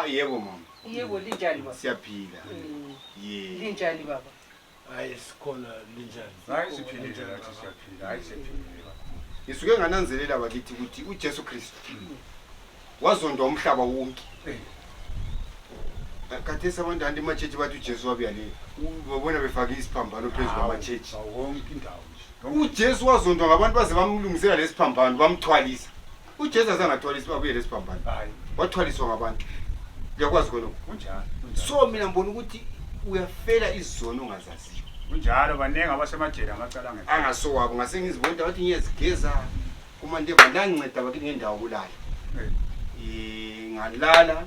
Yebo mama. Yebo linjani baba? Siyaphila. Linjani baba? Hayi sikhona linjani? Hayi siphilile lathi siyaphila. Hayi siphilile. Ngisuke ngananzelela bakithi ukuthi uJesu Kristu wazondwa umhlaba wonke. Kade sabantu andi machechi bathi uJesu wabuyale. Ubona befaka isiphambano phezulu kwamachechi. Wonke indawo nje. uJesu wazondwa ngabantu baze bamlungisela lesiphambano bamthwalisa. uJesu azangathwalisa babuye lesiphambano. Hayi. Wathwaliswa ngabantu. Uyakwazi khona Kunjalo. so mina ngibona ukuthi uyafela izono ongazaziyo. Kunjalo banenge abasemajele amacala ngempela. Angasowabo ngase ngizibona ukuthi ngiyezigeza kumandeba nanginceda bakithi ngendawo kulala. Ngalala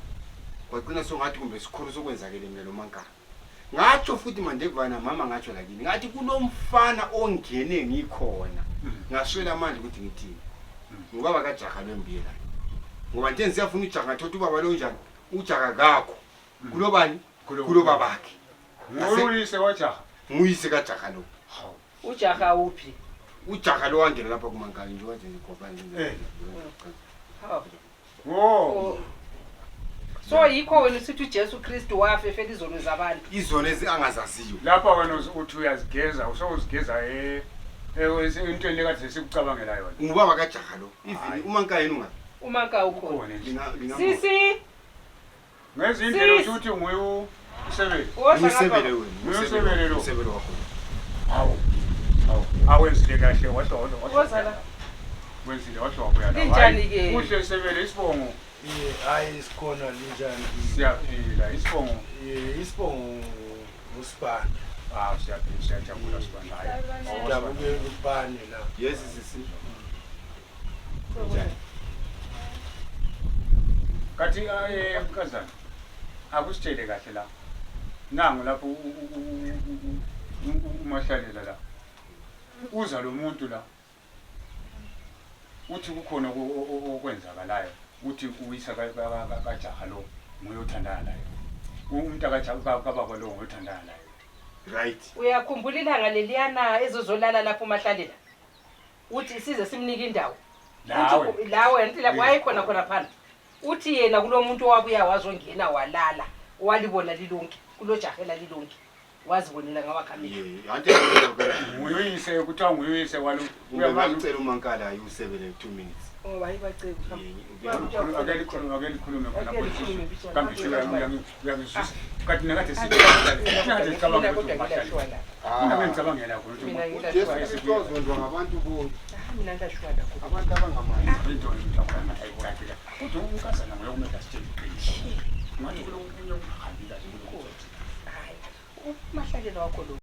kwagcina songathi kumbe sikhulu sokwenzakele mina lo mankala. Ngatsho futhi mandevana mama ngatsho lakini ngathi kunomfana ongene ngikhona. Ngaswela amandla ukuthi ngithini. Ngubaba kaJaga lwembiyela. Ngoba nje siyafuna uJaga thothi ubaba lo njani uJaga kakho. Kulobani? Kuloba bakhe. Nguyise waJaga. Nguyise kaJaga lo. uJaga uphi? uJaga lo wangena lapha kumankala nje wathi ngikhoba nje. Wo. So yikho wena usithi uJesu Kristu wafefela izono zabantu. Izono ezingazaziyo. Lapha wena uthi uyazigeza usozigeza into lekade sikucabangela yona. Ngubaba kaJaga lo. Even umankala yena ungapi? Umanka ukhona. Linga Sisi. Ngezindlela ukuthi nguye usebele. Usebele wena. Usebele lo. Usebele wakho. Hawu. Awenzile kahle wahlolo. Wozala. Wenzile wahlolo la. Linjani ke? Kuhle usebele isibongo. Hayi sikhona linjani? Siyaphila isibongo. Isibongo uSibani. Siyaphila siyajabula Sibani. Hayi. Ujabule ubani la? Yes sisi. Kathi mkazana akusitshele kahle la. Nangu lapho umahlalela la. Uza lo muntu la. Uthi kukhona okwenzakalayo. Uthi uyisa kaJaga lo nguye othandana naye. Umuntu akaJaga kababa lo nguye othandana naye. Right. Uyakhumbula ilanga leliyana ezozolala lapho mahlalela. Uthi size simnike indawo. Lawe anti lapho ayikhona khona phana. Uthi yena kulomuntu owabuya wazongena walala walibona lilonke kulo Jahela lilonke wazibonela ngabakhameli. Nguyise kuthiwa nguyise walo Uyacela umankala ayusebele 2 minutes. Oh bayibacela akelikhulume khona police kambe uyangizwisa kathi nakade sithi cabanga ukuthi mahlala ngicabangela ukuthi uJesu Kristu wazondwa ngabantu bonke. mina ngashwada Abantu abangamali. into mhlawumbe ayikho kuthi unkazana ngoyo kumele sitshele ngathi kulo umuntu ohambile nje hayi umahlalela wakho lo